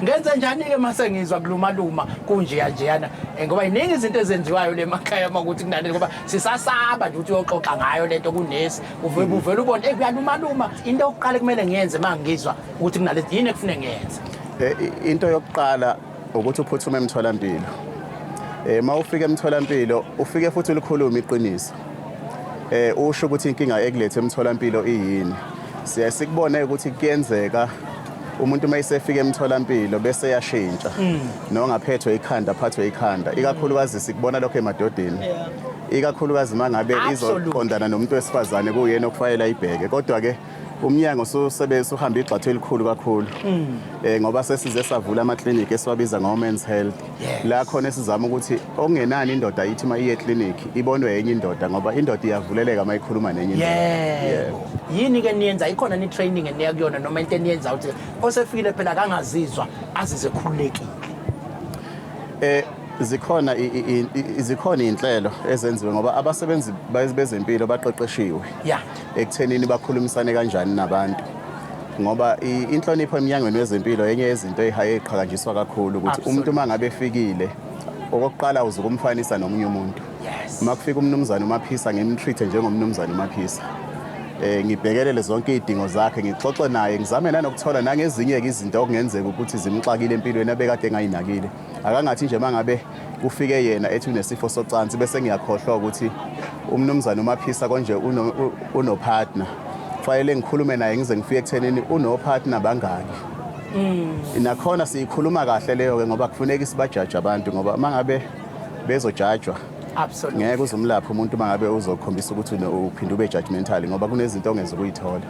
Ngenze njani-ke uma sengizwa kulumaluma kunjeya njeyana? Ngoba yiningi izinto ezenziwayo le makhaya uma kuthi kunale, ngoba sisasaba nje ukuthi uyoxoxa ngayo lento kunesi, uvele uvele ubone, kuyalumaluma. Into yokuqala kumele ngiyenze uma ngizwa ukuthi kunale, yini ekufuneka ngiyenze? Into yokuqala ukuthi uphuthume emtholampilo. Uma ufika emtholampilo ufike futhi ulikhulume iqiniso. Usho ukuthi inkinga ekulethe emtholampilo iyini. Siyaye sikubone ukuthi kuyenzeka umuntu uma esefika emtholampilo bese yashintsha nongaphethwe ikhanda aphathwe ikhanda, ikakhulukazi sikubona lokho emadodeni, ikakhulukazi uma ngabe izoqondana nomuntu wesifazane kuyena okufanele ayibheke. Kodwa-ke umnyango usuhamba igxathu elikhulu kakhulu, ngoba sesize savula amakliniki esiwabiza ngo-men's health, la khona esizama ukuthi okungenani indoda ithi uma iye ekliniki ibonwe enye indoda, ngoba indoda iyavuleleka uma ikhuluma nenye indoda. Yebo. Yini-ke niyenza? Ikhona ni-training eniya kuyona noma into eniyenza ukuthi osefikile phela akangazizwa azizwe ekhululekile? Zikhona iy'nhlelo ezenziwe ngoba abasebenzi bezempilo baqeqeshiwe ekuthenini bakhulumisane kanjani nabantu, ngoba inhlonipho emnyangweni wezempilo enye yezinto eyihaye eqhakanjiswa kakhulu, ukuthi umuntu uma ngabe efikile okokuqala uzukumfanisa nomunye umuntu. Uma kufika umnumzane uMaphisa, ngimtreat njengomnumzane uMaphisa, ngibhekelele zonke izidingo zakhe, ngixoxe naye, ngizame nanokuthola nangezinye-ke izinto okungenzeka ukuthi zimxakile empilweni abekade engayinakile. Akangathi nje mangabe kufike yena ethi unesifo socansi bese ngiyakhohlwa ukuthi umnumzane uMaphisa konje unopartner, kufanele ngikhulume naye ngize ngifike ekuthenini unopartner bangaki. Nakhona siyikhuluma kahle leyo-ke, ngoba kufuneka sibajaje abantu, ngoba uma ngabe bezojajwa ngeke uzumlapha umuntu uma ngabe uzokhombisa ukuthi uphinde ube judgmental, ngoba kunezinto ongeze ukuyithola.